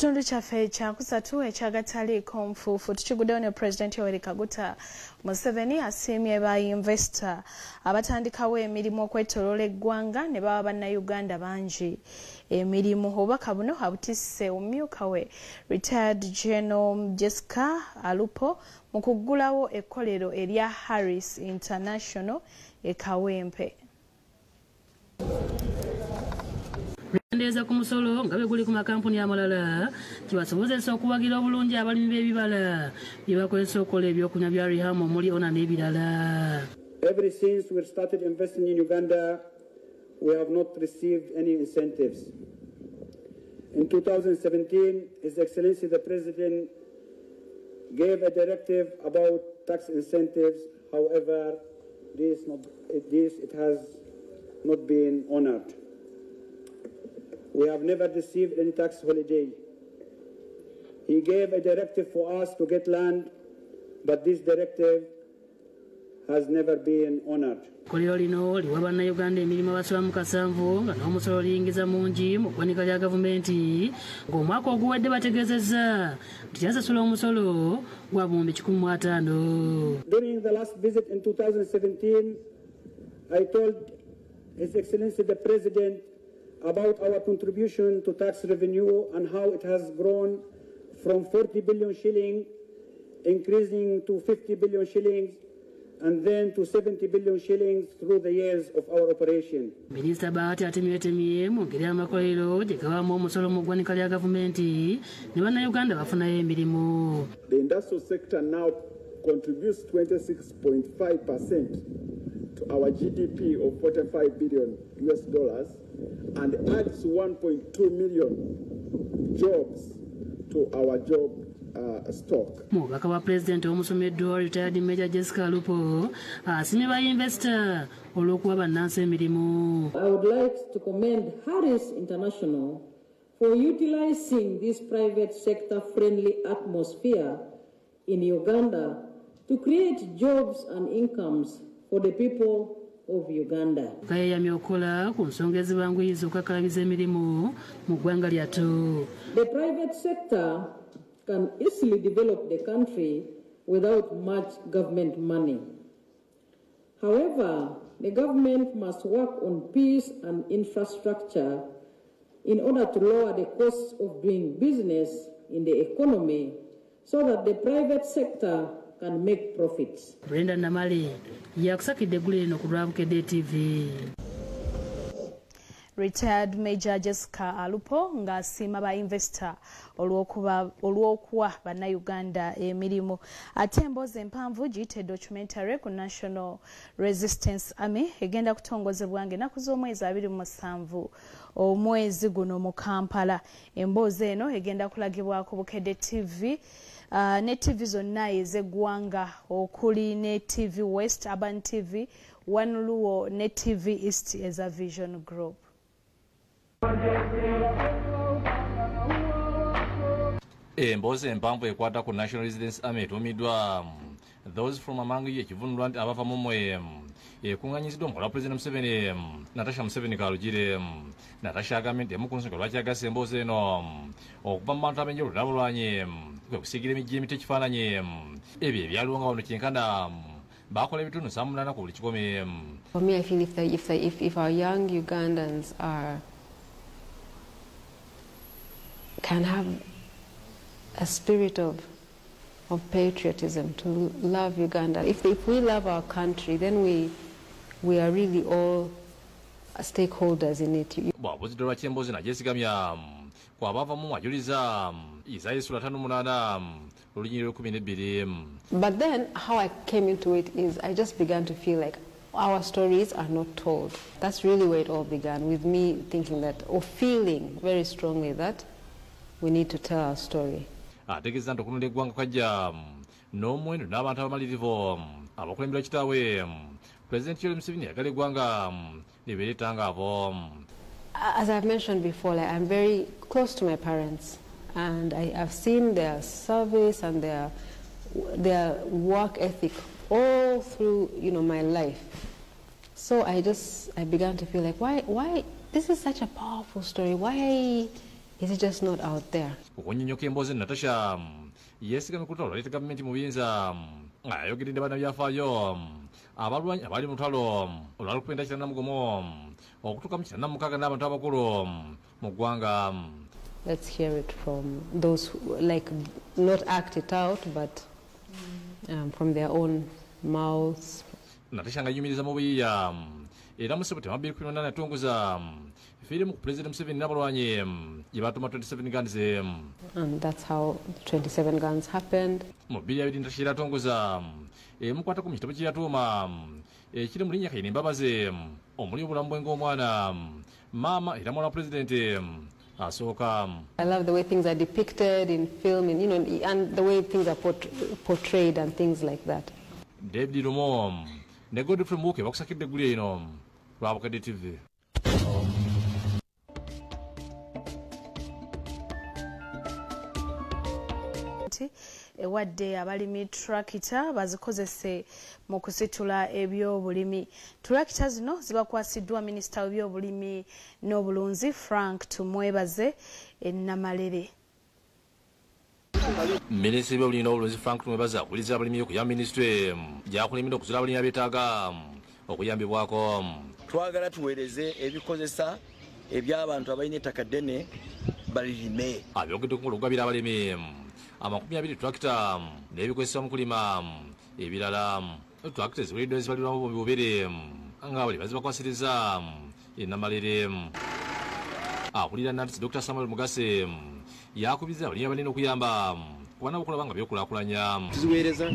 Kitundu kyaffe ekyakusatu ekyagataliiko nfuufu tukiguddewo ne Pulezidenti Yoweri Kaguta Museveni asiimye ba investor abatandikawo emirimu okwetooloola eggwanga ne bawa bannayuganda bangi emirimu. Obubaka buno abutisse omumyuka we Retired General Jessica Alupo mu kuggulawo ekkolero erya Harris International e Kawempe. Ndeeza ku musolo nga bwe guli ku makampuni amalala kibasobozesa okuwagira obulungi abalimi b'ebibala bye bakozesa okukola ebyokunywa bya Rihamu omuli ona n'ebirala. Ever since we started investing in Uganda, we have not received any incentives. In 2017, His Excellency the President gave a directive about tax incentives. However, this has not been honored. We have never received any tax holiday. He gave a directive for us to get land, but this directive has never been honored. Ekkolero lino liwa bannayuganda emirimu abasoba mu 7 nga n'omusolo liyingiza mungi mu ggwanika lya gavumenti ng'omwaka oguwedde bategeezezza nti kyasasula omusolo gwa 150,000. During the last visit in 2017, I told His Excellency the President about our contribution to tax revenue and how it has grown from 40 billion shillings, increasing to 50 billion shillings, and then to 70 billion shillings through the years of our operation. Minisita Bahati atemyetemye mu ngeri y'amakolero gye gawaamu omusolo mu ggwanika lya gavumenti ne bannayuganda bafunayo emirimu. The industrial sector now contributes 26.5% to our GDP of $45 billion US and adds 1.2 million jobs to our job stock. Mubaka wa President omusomeddwa Retired Major Jessica Alupo asiimye ba investor olw'okuwa bannansi emirimu. I would like to commend Harris International for utilizing this private sector friendly atmosphere in Uganda to create jobs and incomes for the people of Uganda. Kayeyamye okukola ku nsonga ezibanguyiza okukakalabiza emirimu mu ggwanga lyattu. The private sector can easily develop the country without much government money. However, the government must work on peace and infrastructure in order to lower the costs of doing business in the economy so that the private sector can make profits. Brenda Namali yakusakidde eggulire lino ku lwa Bukedde TV. Retired Major Jessica Alupo ng'asiima ba investor olw'okuwa bannayuganda emirimu. Ate emboozi empanvu giyite documentary ku National Resistance Army egenda kutongozebwa ng'ennaku z'omwezi 27 omwezi guno mu Kampala. Emboozi eno egenda kulagibwa ku Bukedde TV ne TV zonna ez'eggwanga okuli ne TV West, Urban TV, One Luo ne TV East eza Vision Group. Emboozi empanvu ekwata ku National Resistance Army etuumiddwa Those from Among You ekivunulwa nti abava mu mmwe ekuŋŋaanyiziddwa omukola wa Pulezidenti Museveni Natasha Museveni Karugire. Natasha agambye nti emu ku nsonga lwaki agassa emboozi eno okuva mu bantu ab'enjawulo n'abalwanyi kwe kusiigira emijji emito ekifaananyi ebyo ebyaliwo nga wano kyenkana bakola ebitundu 78 ku buli kikumi. For me, I feel if our young Ugandans can have a spirit of patriotism, to love Uganda. If we love our country, then we are really all stakeholders in it. Bw'abuuziddwa lwaki emboozi nagyesigamya kw'abaavamu ajuliza Isaaya essula 58 olunyiriri lw'ekumibiri. But then how I came into it is I just began to feel like our stories are not told. That's really where it all began, with me thinking that, or feeling very strongly that we need to tell our story. Ategeeza nti okunula eggwanga kwajja n'omuwendo n'abantu abamalirivu abakulembera kitaawe Pulezidenti Yoweri Museveni ayagala eggwanga libeere ettangaavu. As I've mentioned before, like, I'm very close to my parents, and I've seen their service and their work ethic all through, you know, my life. So I began to feel like, why this is such a powerful story? Why It's just not out there. Okunnyonnyoka emboozi Natasha yeesigamye ku lutalo lwaleeta gavumenti mu buyinza ng'ayogeredde bannabyafaayo abalwanyi abali mu lutalo olwa 1991 okutuuka mu 96 n'abantu abakulu mu ggwanga. Let's hear it from those who, like, not act it out, but from their own mouths. Natasha nga yumiriza mu buyiiya era mu September 2018 yatongoza firimu ku Pulezidenti Museveni n'abalwanyi gye baatuma 27 Guns. And that's how 27 Guns happened. Mu 2020 Natasha yatongoza emukwatako mu kitabo kye yatuuma ekiri mu linnya Kaine Mbabazi omuli obulamu bwe ng'omwana maama era muwala wa Pulezidenti asooka. I love the way things are depicted in film, and, you know, and the way things are portrayed and things like that. David Lumo ne Godfrey Muke bakusakidde eggulu eno lwa Bukedde TV. Ewadde abalimi tulakita bazikozese mu kusitula ebyobulimi. Tulakita zino zibakwasiddwa minisita w'ebyobulimi n'obulunzi Frank Tumwebaze e Namalere. Minisita w'ebyobulimi n'obulunzi Frank Tumwebaze akuliza abalimi okuya minisitule gy'akulemedde okuzula abalimi abeetaaga okuyambibwako. Twagala tuweereze ebikozesa eby'abantu abalina ettaka ddene balirime. Abyogedde ku olugabira abalimi 20 tulakita n'ebikozesebwa mu kulima ebirala. Tulakita ziweriddwa ezibalirwamu bubiri nga bali bazibakwasiriza e Namalere. Akulira NAADS Dr. Samuel Mugase yakubiriza abalimi abanene okuyamba ku baana okulaba nga byekulaakulanya. Tuziweereza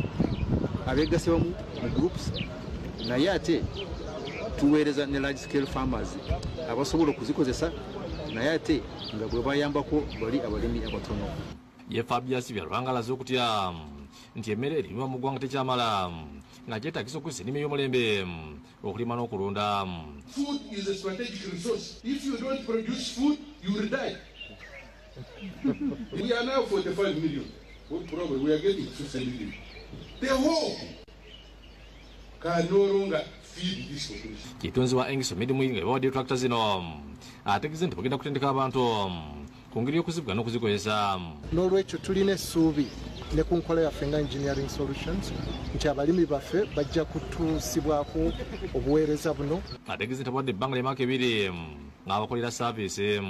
abeegasse wamu mu groups, naye ate tuweereza ne large scale farmers abasobola okuzikozesa, naye ate nga bwe bayambako bali abalimi abatono. Ye Fabius Byalwanga alaze okutya nti emmere erimibwa mu ggwanga tekyamala nga kyetaagisa okukozesa ennima ey'omulembe okulima n'okulunda. Food is a strategic resource. If you don't produce food, you will die. We are now 45 million. Probably we are getting 50 million. The whole can no longer feed this population. Kitunzi wa Engiso Midi Mwinga bawadde tulakita zino ategeeza nti bagenda kutendeka abantu ku ngeri y'okuzivuga n'okuzikozesa. N'olwekyo tulina essuubi ne ku nkola yaffe nga Engineering Solutions nti abalimi baffe bajja kutuusibwako obuweereza buno. Ategeeza nti abawadde ebbanga ly'emyaka 2 ng'abakolera saaviisi.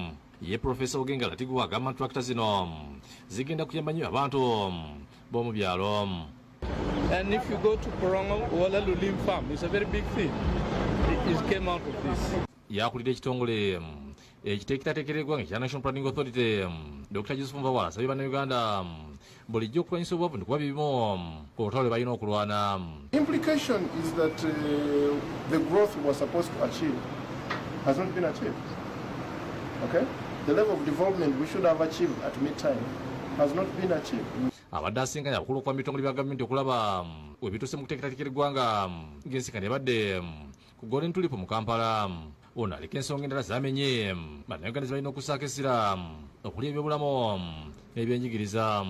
Ye Profesa Ogenga Latiguwa agamba nti tulakita zino zigenda kuyamba nnyo abantu b'omu byalo. And if you go to Porongo, Wala Lulim farm, it's a very big thing. It came out of this. Yakulira ekitongole ekiteekerateekera eggwanga ekya National Planning Authority Dr. Joseph Mvawala asabye bannayuganda bulijjo okulwanyisa obwavu nti kuba bibimu ku lutalo lwe balina okulwana. Implication is that the growth we were supposed to achieve has not been achieved. Okay? The level of development we should have achieved at mid-time has not been achieved. Abadde asinkanya abakulu okuva mu bitongole bya gavumenti okulaba we bituuse mu kuteekerateekera eggwanga ng'ensinkano ebadde ku Golden Tulip mu Kampala. Ono aliko ensonga endala zamenye bannayuganda ze balina okussaako essira okuli ebyobulamu n'ebyenjigiriza.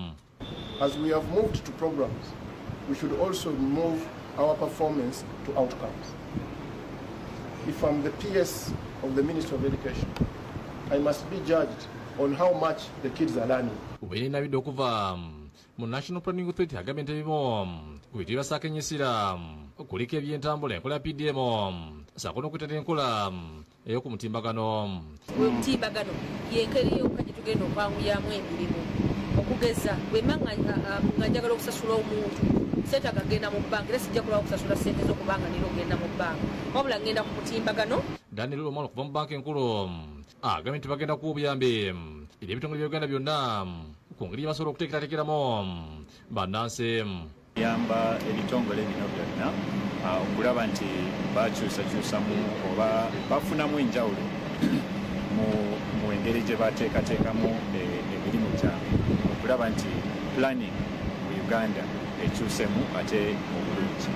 As we have moved to programs, we should also move our performance to outcomes. If I'm the PS of the Ministry of Education, I must be judged on how much the kids are learning. Winnie okuva mu National Planning Authority agambye nti ebimu ku bintu bye basaako ennyisira kuliko ebyentambula, enkola ya PDM ssaako n'okwettanira enkola ey'oku mutimbagano. Omutimbagano y'engeri yokka gye tugenda okwanguyamu emirimu. Okugeza bwe mba nga njagala okusasula omuntu seetaaga kugenda mu bbanka, era sijja kulwawo okusasula ssente z'okubanga nina okugenda mu bbanka, wabula ngenda ku mutimbagano. Daniel Omalo okuva mu bbanka enkulu agambye nti bagenda kuwa obuyambi eri ebitongole bya Uganda byonna ku ngeri gye basobola okuteekerateekeramu bannansi. Yamba ebitongole bino byonna okulaba nti bakyusakyusamu oba bafunamu enjawulo mu engeri gye bateekateekamu emirimu gyabwe okulaba nti planning mu Uganda ekyusemu ate mu bulungi.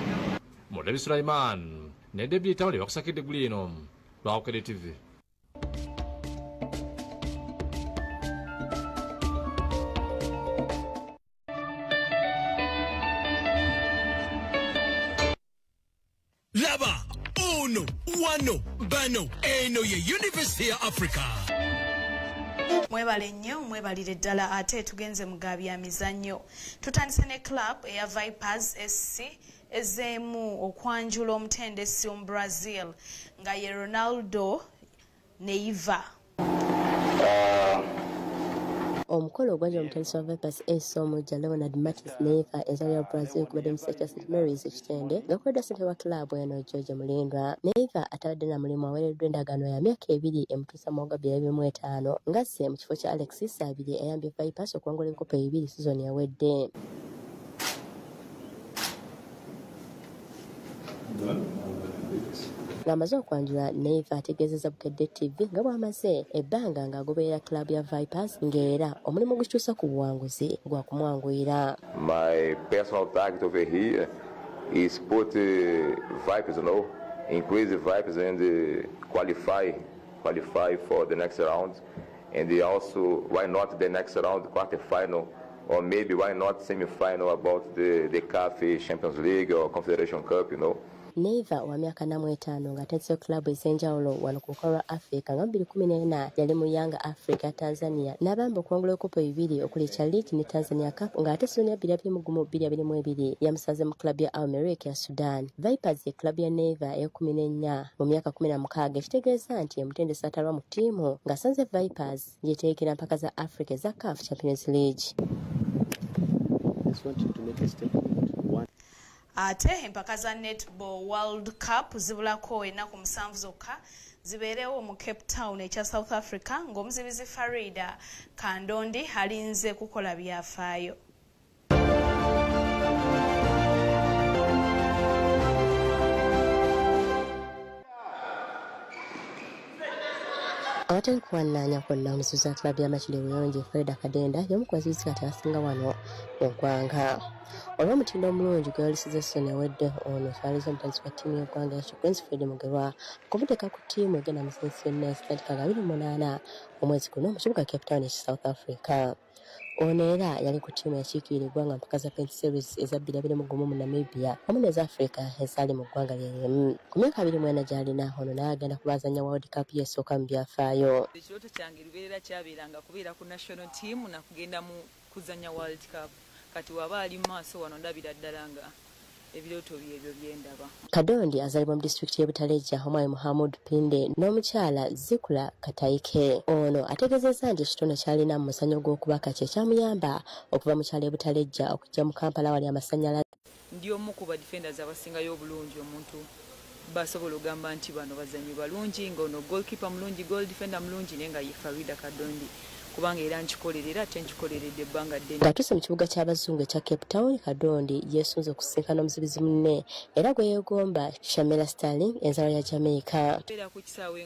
Mudabi Sulaiman ne David Tawale bakusakidde eggulu eno lwa Bukedde TV. Laba, ono, wano, bano, eno ye University ya Africa. Mwebale nnyo, mwebalire ddala. Ate tugenze mu ga byamizannyo. Tutandise ne club eya Vipers SC ezeemu okwanjula omutendesi omu Brazil nga ye Ronaldo Neiva. Omukolo ogwajja omutendesi wa Vipers SC omujja Leonard Martins Neiva, enzaalwa ya Brazil, kubadde mu kisaawe kya St Mary's e Kitende, nga kuleddwa ssentebe wa kilaabu eno George Mulindwa. Neiva atabadde na mulimu aweereddwa endagaano ya myaka 2 emutuusa mu mwaka 2025, ng'azze mu kifo kya Alexis Abiri eyambye Vipers okuwangula ebikopo 2 sizoni ewedde. Ng'amaze okwanjula, Neiva ategeezezza Bukedde TV nga bw'amaze ebbanga ng'agoberera club ya Vipers, ng'era omulimu gukituusa ku buwanguzi gwa kumwanguyira. My personal target over here is put Vipers, increase the Vipers and qualify for the next round, and also why not the next round quarter final, or maybe why not semi-final about the CAF Champions League or Confederation Cup, Neiva wa myaka 45 ng'atandise club ez'enjawulo wano ku lukalu lwa Africa, nga 2014 yali mu Yanga Africa ya Tanzania n'abamba okuwangula ebikopo 2 okuli ekya League ne Tanzania Cup, ng'ate sizoni ya 2021-2022 yamusanze mu club ya Al Merrikh ya Sudan. Vipers ye club ya Neiva ey'e14 mu myaka 16, ekitegeeza nti omutendesi atalwa mu ttiimu ng'asanze Vipers gyeteekera mpaka za Africa eza CAF Champions League. Ate empaka za Netball World Cup zibulako ennaku 7 zokka zibeerewo mu Cape Town ekya South Africa, ng'omuzibizi Farida Kandondi alinze kukola byafaayo. Awatali kuwannaanya kwonna, omuzibizi wa club y'Amakindye Buyonjo Farida Kadenda y'omu ku bazibizi kati abasinga wano mu ggwanga olw'omutindo omulungi gwe yayolesezza sizoni ewedde. Ono twaliza omutandisi wa ttiimu y'eggwanga ya Cranes Fred Mugerwa okumuteeka ku ttiimu egenda mu nsi yonna ezitandika nga 28 omwezi guno mu kibuga Cape Town ekya South Africa. Ono era yali ku ttiimu yakiikirira eggwanga mpaka za Pent Series eza 2021 mu Namibia wamu n'eza Africa ezaali mu ggwanga lye limu. Ku myaka 24 gy'alina, ono naye agenda kubaazanya World Cup ye esooka mu byafaayo. Ekirooto kyange lubeerera kyabeeranga kubeera ku national team na kugenda mu kuzannya World Cup. Kati waba ali mu maaso wano ndabira ddala nga ebirooto byebyo byendaba. Kadondi azaalibwa mu disitulikiti y'e Butalejja omwami Muhammad Pinde n'omukyala Zikula Kataike. Ono ategeezezza nti ekitone ky'alina mu muzannyo gw'okubaka kye kyamuyamba okuva mu kyalo e Butalejja okujja mu Kampala awali amasannyalaze. Ndi omu ku ba defenders abasingayo obulungi, omuntu basobola ogamba nti bano bazannyi balungi, ng'ono goalkeeper mulungi, goal defender mulungi, naye nga ye Farida Kadondi, kubanga era nkikolerera ate nkikoleredde ebbanga ddene. Ng'atuuse mu kibuga ky'abazungu ekya Cape Town, Kadondi yeesunze okusisinkana omuzibizi munne era gwe yeegomba Shamela Sterling, enzaalwa ya Jamaica. Era ku kisaawe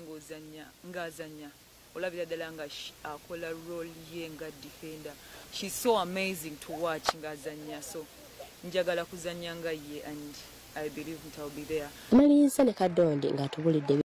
ng'azannya olabira ddala nga akola role ye nga defender. She's so amazing to watch ng'azannya, so njagala kuzannya nga ye and I believe it will be there. Amaliriza ne Kadondi ng'atubulidde